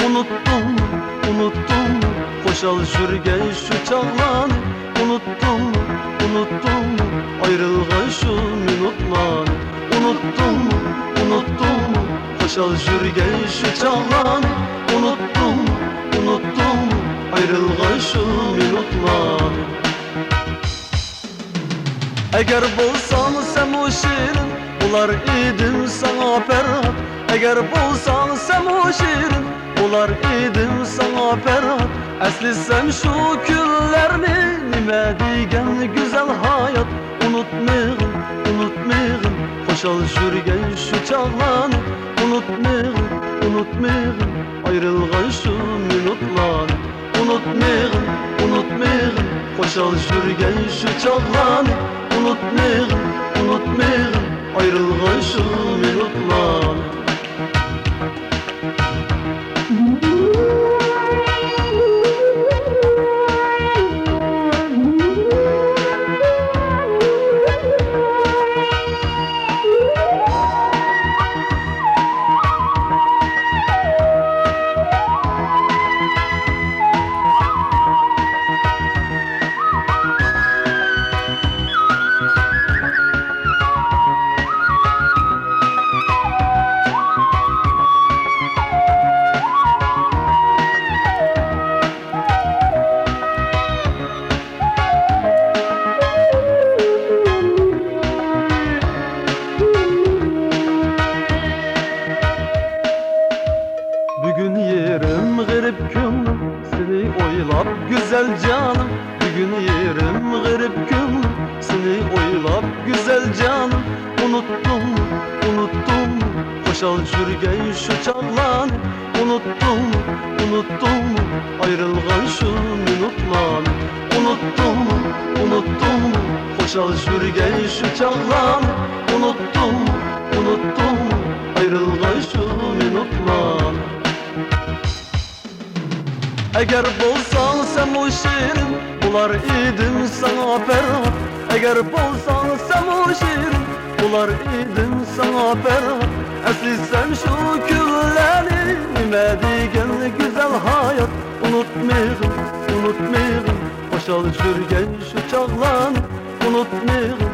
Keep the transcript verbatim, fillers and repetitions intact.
ئۇنتتۇڭمۇ، ئۇنتتۇڭمۇ خۇشال يۈرگەن شۇ چاغلارنى؟ ئۇنتتۇڭمۇ، ئۇنتتۇڭمۇ ئايرىلغان شۇ مىنۇتلارنى؟ ئۇنتتۇڭمۇ، ئۇنتتۇڭمۇ خۇشال يۈرگەن شۇ چاغلارنى؟ ئۇنتتۇڭمۇ، ئۇنتتۇڭمۇ ئايرىلغان شۇ مىنۇتلارنى؟ ئەگەر بولساڭ سەنمۇ شېرىن، بولار ئىدىم ساڭا پەرھات. ئەگەر بولساڭ سەنمۇ شېرىن، بولار ئىدىم ساڭا پەرھات. ئەسلىسەم شۇ كۈنلەرنى، نېمە دېگەن گۈزەل ھايات. ئۇنتمىغىن، ئۇنتمىغىن خۇشال يۈرگەن شۇ چاغلارنى. ئۇنتمىغىن، ئۇنتمىغىن ئايرىلغان شۇ مىنۇتلارنى. ئۇنتمىغىن، ئۇنتمىغىن خۇشال يۈرگەن شۇ چاغلارنى. ئۇنتمىغىن، ئۇنتمىغىن ئايرىلغان شۇ مىنۇتلارنى. بۈگۈن يېرىم غېرىب كۆڭلۈم، سېنى ئويلاپ گۈزەل جانىم. بۈگۈن يېرىم غېرىب كۆڭلۈم، سېنى ئويلاپ گۈزەل جانىم. ئۇنتتۇڭمۇ، ئۇنتتۇڭمۇ خۇشال يۈرگەن شۇ چاغلارنى؟ ئۇنتتۇڭمۇ، ئۇنتتۇڭمۇ ئايرىلغان شۇ مىنۇتلارنى؟ ئۇنتتۇڭمۇ، ئۇنتتۇڭمۇ خۇشال يۈرگەن شۇ چاغلارنى؟ ئۇنتتۇڭمۇ، ئۇنتتۇڭمۇ ئايرىلغان شۇ مىنۇتلارنى؟ ئەگەر بولساڭ سەنمۇ شېرىن، بولار ئىدىم ساڭا پەرھات. ئەگەر بولساڭ سەنمۇ شېرىن، بولار ئىدىم ساڭا پەرھات. ئەسلىسەم شۇ كۈنلەرنى، نېمە دېگەن گۈزەل ھايات. ئۇنتمىغىن، ئۇنتمىغىن خۇشال يۈرگەن شۇ چاغلارنى. ئۇنتمىغىن،